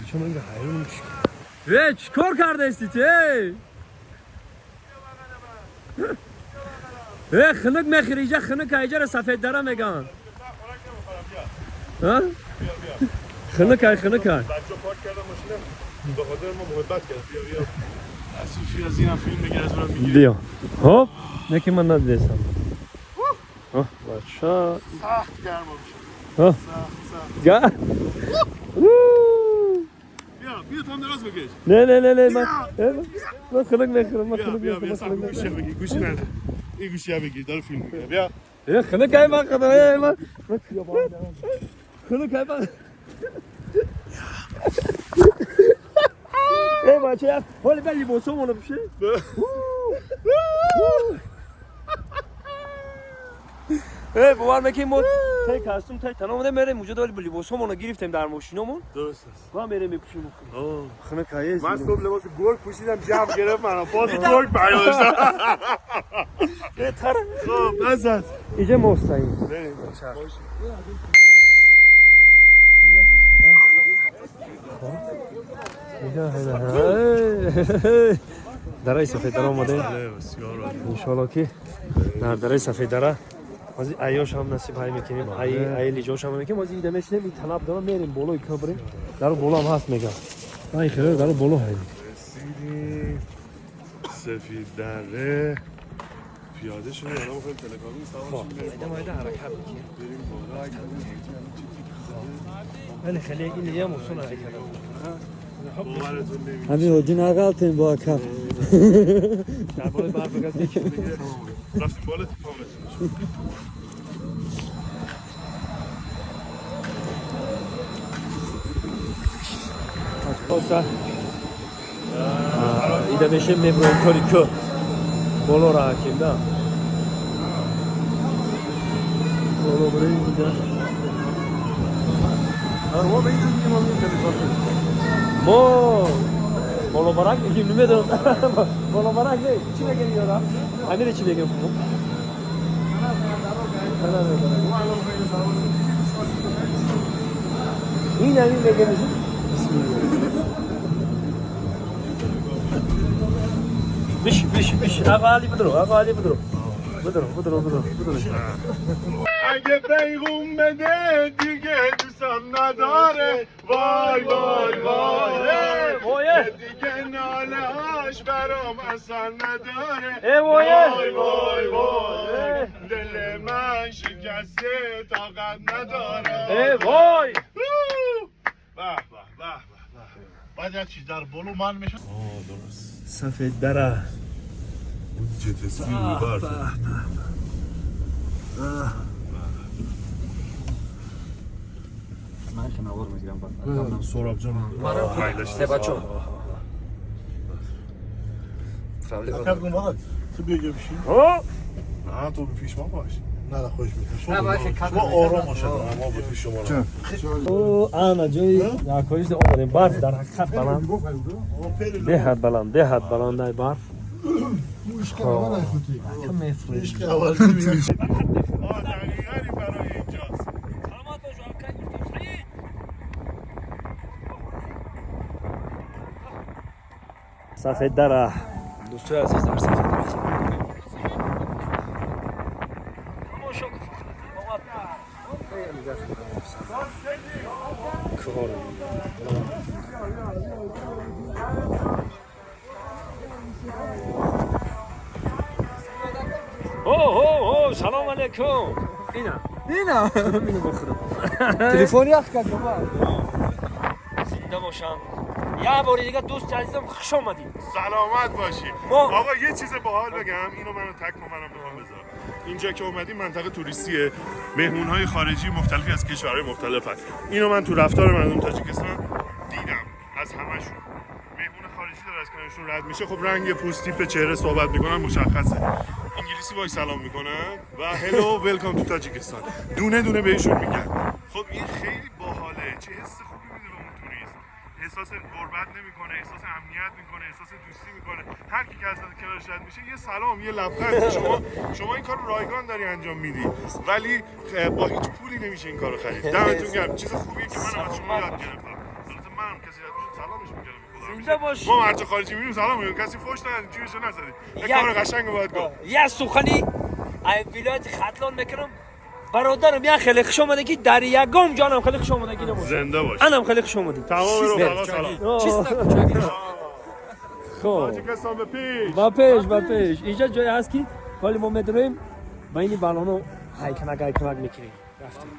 Бача, ман ҳайронам, чӣ чикор кардаисти ту? Э, хунук мехӯри, иҷа хунук, иҷара сафеддара меган. Хунукай, хунукай. بچه پارک کردم ماشینم به خاطر ما محبت کرد. بیا بیا از این از اینم فیلم بگیر، از اونم میگیری. بیا. خب، نکی من ندیدم. بچه سخت گرم میشه. سخت سخت. گرم. بیا بیا، تو هم دراز بکش. نه نه نه نه، من خنک میخورم، من خنک. بیا بیا، سب گوشی بگیر، گوشی نده، این گوشی هم بگیر، داره فیلم میگیره، بیا. خنک ای من خدا من خنک ای من. ای بچه، حالی بلی لباسامونو بپوشی. ای باور میکنی ما تای کاستوم تای تنام мерем уҷо доли либосомонро гирифтем дар мошиномон. درست است. ва мерем мепӯшем. خنک ای. من صبح لباس گرگ پوشیدم، جو گرفت منو، باز گرگ برداشتم. خب نزد. اینجا مستقیم. بریم. Дараи Сафеддара омадем. Иншоалло, ки дар дараи Сафеддара ҳозир айёш ҳам насиб ҳай мекунем, ай лиҷош ҳам мекунем. Ҳозир ида мешинем, ин талаб дора, мерем болои кӯ бирем. Дару боло ҳам ҳаст мегам. Ай хеле дару боло ҳай. رسیدیم سفید دره، پیاده شدیم، الان میخوایم تلکابین سوار شیم بریم. майда майда ҳаракат мекунем. بریم بالا. ولی خیلی این دیگه هم اصول حرکت. باورتون نمیشه. همین حاجی نقلتیم با کف. در بالای برف بگز. رفتیم بالا، تیپام. Хоса ида мешем, меброем тори кӯ боло раҳакем да боло бурем ида. ما به اینجا میگیم، ما میگیم تلکابین. Мо боло барак мегим, намедонам, боло барак не, чӣ мегем ёра, амире, чӣ мегем? ما الان میخوایم سوار شیم. Ин ҳамин мегем. Биш, биш, биш, аға Али, бидро, аға Али, бидро, бидро, бидро, бидро, бидро. اگه پیغوم بده دیگه دوستم نداره، وای وای وای. وایه. دیگه ناله هاش برام اثر نداره. ای وایه. وای وای وای، دل من شکسته، طاقت نداره. ای وای. به به به به. بعد یک چیز در بلو من میشه. آه، درست. سفید دره. اون جت اسکی رو برف. من که نوار میگیرم. سهراب جان. سه بچه. تو بیا بشین. نه، تو به پیش ما باش. نه نه، خوش میکنم، شما آرام باشه. ما به پیش شما رو. О, ана ҷои якоиз омадем. Барф дар ҳақиқат баланд, беҳад баланд, беҳад баландай барф. عشق اول. آه، دقیقاً این برای اینجاست. Саломат бош, акай Саид. Сафеддара, дӯстои азиз, дар Сафеддара қарор дорем. Тамошо кун, фақат ҳаловат. Кӯҳоро. О, о, о, салом алейкум. Ина. Ина. Инو бихӯрам. телефон ях кард бابا. Зинда бошанд. Я бори дига, дӯсти азизам, хуш омадӣ. سلامت باشی. ما- آقا، یه چیز باحال بگم، اینو منو تک کن، منم بخوام بذارم. اینجا که اومدیم منطقه توریستیه، مهمون‌های خارجی مختلفی از کشورهای مختلف هست. اینو من تو رفتار مردم تاجیکستان دیدم، از همشون. مهمون خارجی داره از کنارشون رد میشه، خب رنگ پوست، تیپ چهره، صحبت میکنن مشخصه، انگلیسی باش سلام میکنن و hello، welcome to Tajikistan، دونه دونه بهشون میگن. خب این خیلی باحاله، چه حس خوبی میده به اون توریست. احساس غربت نمیکنه، احساس امنیت میکنه، احساس دوستی میکنه. هر کی که از کنارش رد میشه یه سلام، یه لبخند. شما این کارو رایگان داری انجام میدی، ولی با هیچ پولی نمیشه این کارو خرید. دمتون گرم، چیز خوبیه که من از شما یاد گرفتم. البته منم کسی رد میشد سلامش می‌کردم به خدا. زنده باشی. ما هر جا خارجی می‌بینیم سلام می‌کنیم، کسی فوش نداد، جیبشو نزدیم. یه کار قشنگ باید گفت. یه سخنی ای ولایت ختلان میکنم برادرم، یه خیلی خوش آمده که در یگام جانم خیلی خوش آمدگی نباشه. زنده باش. انم خیلی خوش آمدی. تمام رفقا سلام. خب. تاجیکستان به پیش. با پیش، با پیش. اینجا جای هست که ولی ما میدونیم بین بالونو هایکنک هایکنک میکنیم. رفتیم.